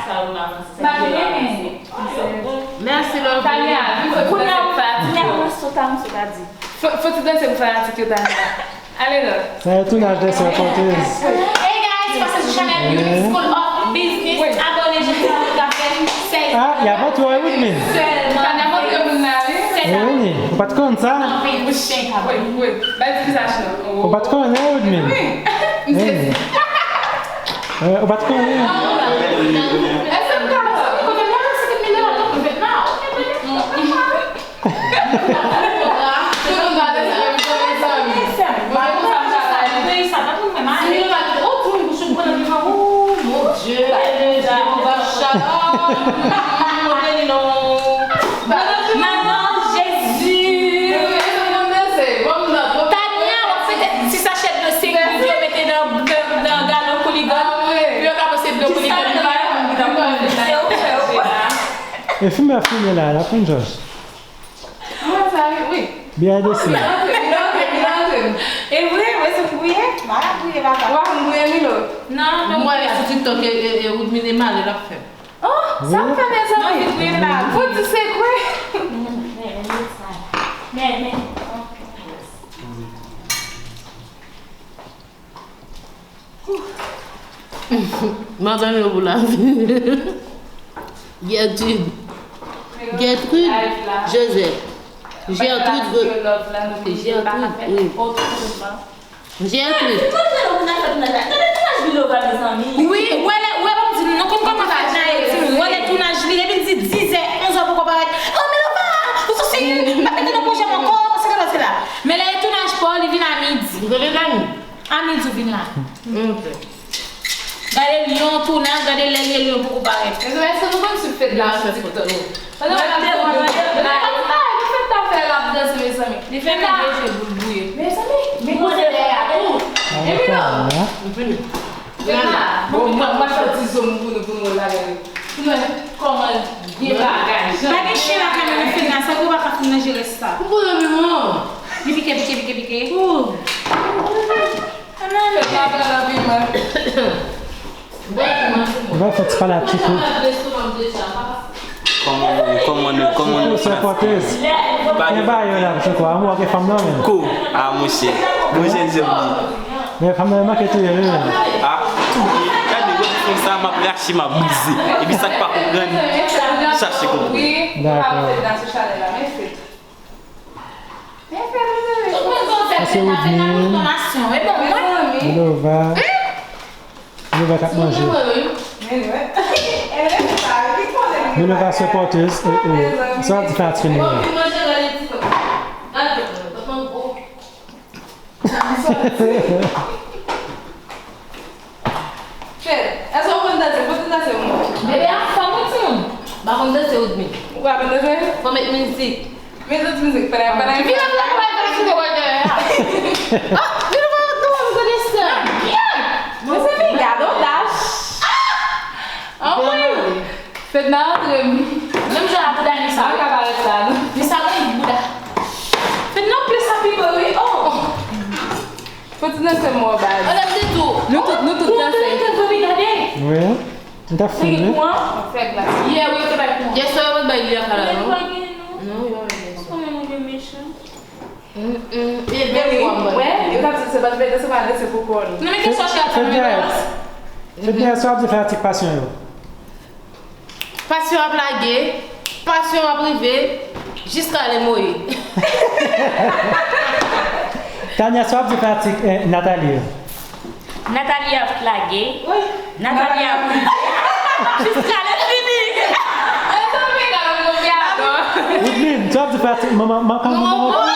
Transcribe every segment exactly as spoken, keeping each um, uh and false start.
Sa yo m avanse, se m te avanse. Mèsi, love. Tanya, kounye a, kounye a, mwen sot a, mwen sot a di. Fò, fò ti danse m fanatik yo, Tanya. Ale non. Sa e tounaj de Sè Pòtez. Hey guys, pase sou chanèl Beauty School of Business. Abòne, jan sa nou ka fè sèl. Ah, y a montre w, wi, Woodmine. Sèlman. Tanya montre moun nan, wi. Sèl. Wi, ou pa t konn sa? Wi, wi. Bay ti visaj lan. Ou pa t konnen, Woodmine? Wi. Wi. Eh, ou pa t konnen? Èske m ka kote m nan, se ki m nan, kote m nan? Nan non Jezi. Tanya, w ap fete ti sachè dlo senk goud yo mete nan, nan, nan galon Kouligan. Pou yo ka pase dlo Kouligan. E fimè fini la, la konn jòj. Mwen sa, wi. Byen desi. Vin antre, vin antre, vin antre. E vre, vre, se pou bouye? Ba la bouye, papa. Ou pa konn bouye, Milo? Non, non. Mwen sou TikTok, e, e, e, Woodmine male, l ap fè. Oh, sa m fè, mezanmi? Non, vin bouye, ba. Fò di sekre. Men, men, men, sa. Men, men. Madanm yo pou lavi. Gertrude. Gertrude Joseph. Gertrude Go-, Gertrude, wi. Gertrude. Wi, wè lè, wè, ban m di nou, nou konn kòman fèt nan Ayiti, wè lè tounaj li, epi l di dizè, onzè poko parèt. Oh, Milova, ou sou seri, m pa mete nan pwojè m ankò, se konsa se la. Men lè e tounaj pa w, li vin a midi. Ou tande, Dani? A midi w vin la. Ok. Gade Lyon, tounaj, gade lè l ye Lyon poko parèt. Mezanmi, èske nou konn swiv Fedna sou TikTok? Pandan l ap fè, pandan l ap fè, l ap danse, mezanmi. Li fè mete je boul bouye. Mezanmi, men koze dèyè a tou. Epi non. M fini. Fedna, bon, mwen, mwen fè ti zo m pou nou, pou nou lage. Pou nou wè kòman gen bagay. Pa gen chen lakay mwen, men Fedna, sa ou pa ka fin nan jere sa. Ou konnen men mwen. Li pike, pike, pike, pike. Ou va fè ti pale ak Chico. Kòman nou, kòman nou, kòman nou? Chico, se pòtez. Pa gen. Gen bagay yo la, Chico, a mwen gen fanm nan men. Ko, a monchè. Bon, jèn, jèn li. Men fanm nan manke touye, wi, men. A, touye. Gade, wè fanm sa, m ap rache, m ap brize. Epi sa k pa konprann, chache konprann. Dakò. Sa se Woodmine. Milova. Milova k ap manje. Milova se pòtez. E, e, sa w ap di fanatik nou an? Fed, èske w konn danse? Pote danse pou mwen. Bebe a fòm wi timoun. M pa konn danse, Woodmine. Ou pa konn danse? Fò met mizik. Met lòt mizik. Fede, fede. Vin ap la, fede, fede, fede. Ah, vin ap la, nou konn danse. Mezanmi, gade yon dach. Anmwey. Fedna antre m. Menm jan ak bouda Nisa. Mwen ka parèt la, non. Nisa gen bouda. Fedna ap plis a pi bon, wi. Oh. Fò ti danse mò baz. Madanm Didou. Nou tout, nou tout danse. Wi. M ta fou, wi. Yè, wi, yo te bay kouran. Yèswa, yo pa t bay li lakay la, non? Non, yo pa bay li yèswa. Kòman nou gen mechan? Mm, mm. E bèl wi, wè, yo t ap di se pa t bèl, se pa danse pou kò nou. Non, men kesyon chè ap fè nan mwen. Fedna, sa w ap di fanatik pasyon yo? Pasyon ap lage, pasyon ap rive, jiska lè m mouri. Tanya, sa w ap di fanatik, eh, Nathalie yo? Nathalie ap lage, Nathalie ap rive, jiska lè fini. Woodmine, sa w ap di fanatik manman, manman, manman, manman.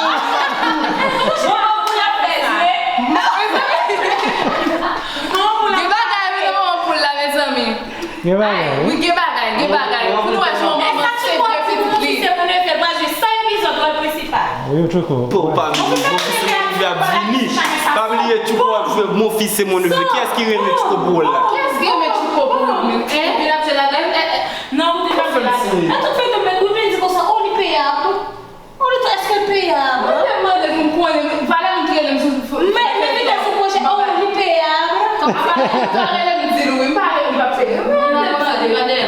Gen bagay wi nan manman poul la, mezanmi. Gen bagay, wi. Wi, gen bagay, gen bagay. Pou nou wè jan manman se vre pitit li. Wi, Tchouko. Pou pa bliye, bon, se moun ki ap vini. Pa bliye, Tchouko ap jwe Mon fils c'est mon neveu. Kiyès ki renmen Tchouko pou wòl la? Kiyès ki renmen Tchouko pou wòl la? Epi l ap jwe ladan l. Non, ou te pa jwe ladan l. Nan tout feyton, men ou vin di konsa, oh, li peyab. Ou li tou, èske l peyab? Mwen te mande pou m konnen, valè moun ki rele m sou fo. Men, men li te sou pwojè, oh, li peyab. Apa, ou pa rele m di l wi, m pa rele m, li p ap peye. Mwen te mande. Gade, gade.